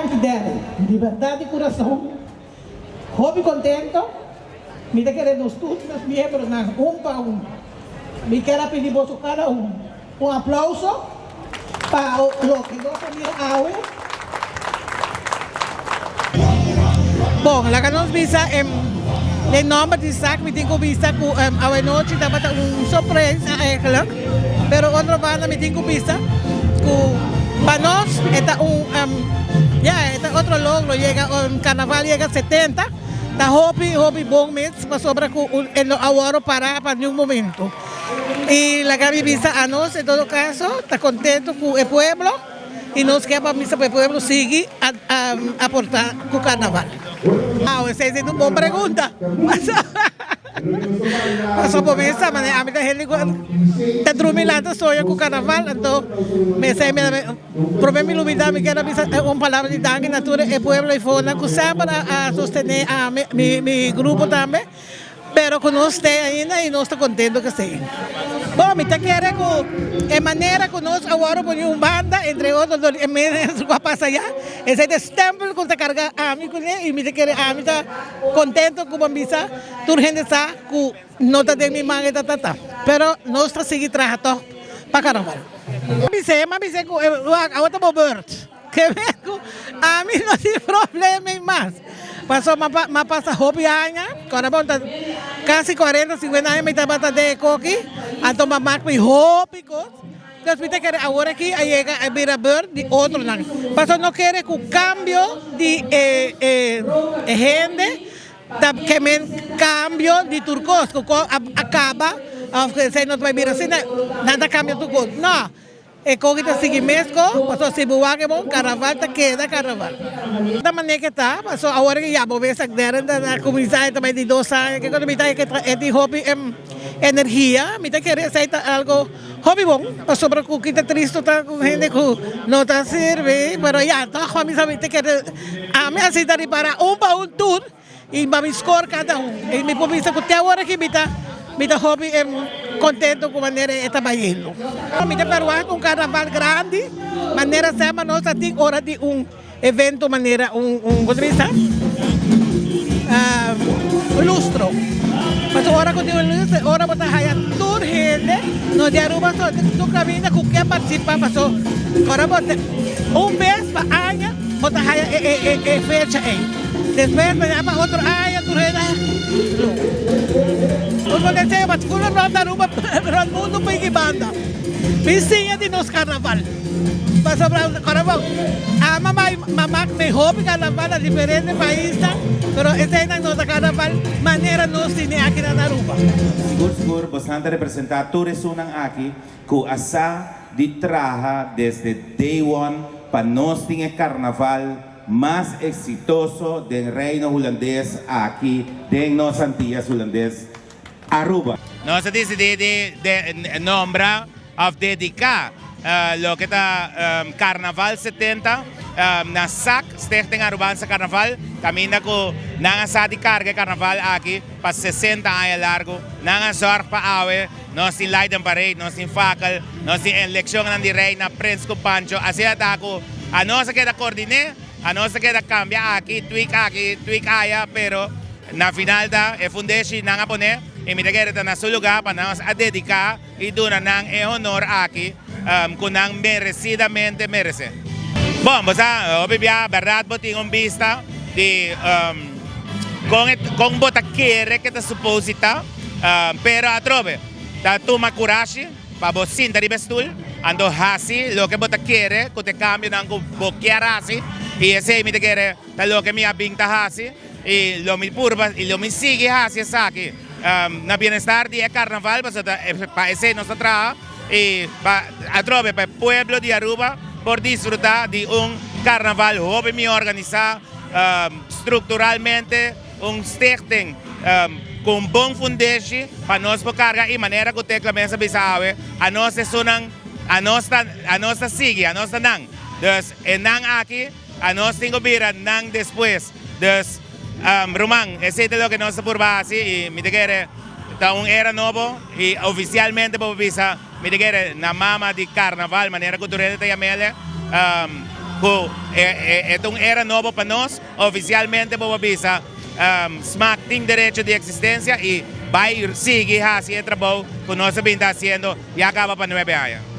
Danki Danny, di berdad di curason hopi contento, mi ta kere nos tur nos miembronan un pa un, mi kier a pidi boso cada un un aplauso pa loke nos a mira awe. Bon, laga nos bisa den nomber di Sac mi tin cu bisa cu awe nochi tabata un sorpresa eigenlijk, pero otro banda mi tin cu bisa cu pa nos e ta un ya e ta otro logro yega carnaval yega 70 ta hopi hopi bon mes pasobra cu e no a worde para pa niun momento y laga mi bisa anos en todo caso ta contento cu e pueblo y nos ke pa misa pa e pueblo sigui aporta cu carnaval. Awe esey ta un bon pregunta. Pasobra bo mester sa manera ami ta hende ku ta drumi lanta soña ku karnaval anto mester mi prome mi lubida mi kier a bisa un palabra di danki na tur e pueblo ayfona ku semper a sostene ami mi grupo tambe pero ku nos stay ainda y nos ta kontento ku esei. Bo mi ta kere ku e manera ku nos a wòrdu pone un banda entre otro dor di e menen ku a pasa ya esei ta e stempel ku ta karga ami kuné y mi ta kere ami ta Contento cu bo bisa tur hende sa cu no ta den mi man e ta tata, pero nos ta sigui traha toch pa carnaval. Bis'é, m'a bis'é cu wak awo ta bo beurt, ke men cu ami no tin problema mas, paso m'a pasa hopi aña, cu ora bo ta casi cuarenta, cincuenta aña mi tabata den e koki, anto m'a mak mi hopi cos. Nos mi ta kere awor aki a yega a bira beurt di otronan. Pasobra no kere ku kambio di e e hende ta kemen kambio di tur kos. Ku kos a kaba òf esei no ta bai bira asina, nan ta kambia tur kos. No, e koki ta sigui mesko pasobra si bo wak e bon karnaval ta keda karnaval. Ta manera ke ta, pasobra awor aki ya bo mester deren ta kuminsá e ta bai di dos aña, kiko mi ta e tin hopi energia, mi ta kere esei ta algo. Hopi bon, pasobra ku kita tristu ta ku hende ku no ta sirbi, pero ya tòg pa mi sa mi ta kere ami a sinta ripara un pa un tur i pa mi skor kada un i mi por bisa ku te awor aki mi ta mi ta hopi kontento ku manera e ta bayendo. Mi ta ferwagt un karnaval grandi manera semper nos ta tin ora di un Evento manera un un komo ta bisa un lustro pasobra ora ku tin un lustro e ora bo ta haya tur hende no di Aruba so tur kaminda ku ke partisipa paso ora bo ta un bes pa aña bo ta haya e e e fecha ei despues mañana pa otro aña tur hende un bo deseo pa tur rònt Aruba rònt mundu piki banda bin siña di nos karnaval. Pasobra ora bo ama bai mamak mehor pi carnaval na diferente paisnan, pero eseinan no ta carnaval manera nos tine aki na Aruba. Sigur sigur bosnan ta representa tur esunnan aki ku a sa di traha desde day one pa nos tin e carnaval mas exitoso den Reino Hulandes aki den nos Antillas Hulandes Aruba. Nos a disidí di nombra òf dediká loke ta Karnaval 70 na SAC, Stichting Arubaanse Carnaval, kaminda ku nan a sa di karga e karnaval aki pa 60 aña largu. Nan a zòrg pa awe nos tin Leiden Parade, nos tin fakel, nos tin elekshonnan di Reina, Prins ku Pancho. Asina ta ku anos a keda kordiné, anos a keda kambia aki, tweak aki, tweak aya, pero. Na final ta e fundeshi nan a pone y mi ta kere ta na su lugar pa nos a dedica y duna nan e honor aki cu nan merecidamente merece. Bon, bo sa, hopi bia berdad bo tin un bista di con e con bo ta kere ke ta supose ta, pero atrobe ta tuma curashi pa bo sinta riba e stoel anto haci loke bo ta kere cu ta e cambionan cu bo kier haci y esey mi ta kere ta loke mi a bin ta haci. I lo mi purba i lo mi sigui hasi esaki na bienestar di e karnaval pasobra ta pa esei nos ta traha i pa atrobe pa e pueblo di Aruba por disfruta di un karnaval hopi mihor organisá strukturalmente un stichting ku un bon fundeshi pa nos por karga i manera ku Tecla mes a bisa awe anos esunnan anos ta anos ta sigui anos ta nan dus e nan aki Anos tin ku bira nan despues. Dus, ruman, esei ta loke nos ta purba hasi i mi ta kere ta un era nobo i ofisialmente bo por bisa mi ta kere na mama di karnaval manera ku tur hende ta yam'el. ku e ta un era nobo pa nos, ofisialmente bo por bisa Smaak tin derecho di eksistensia i bai sigui hasi e trabou ku nos a bin ta hasiendo ya kaba pa nuebe aña.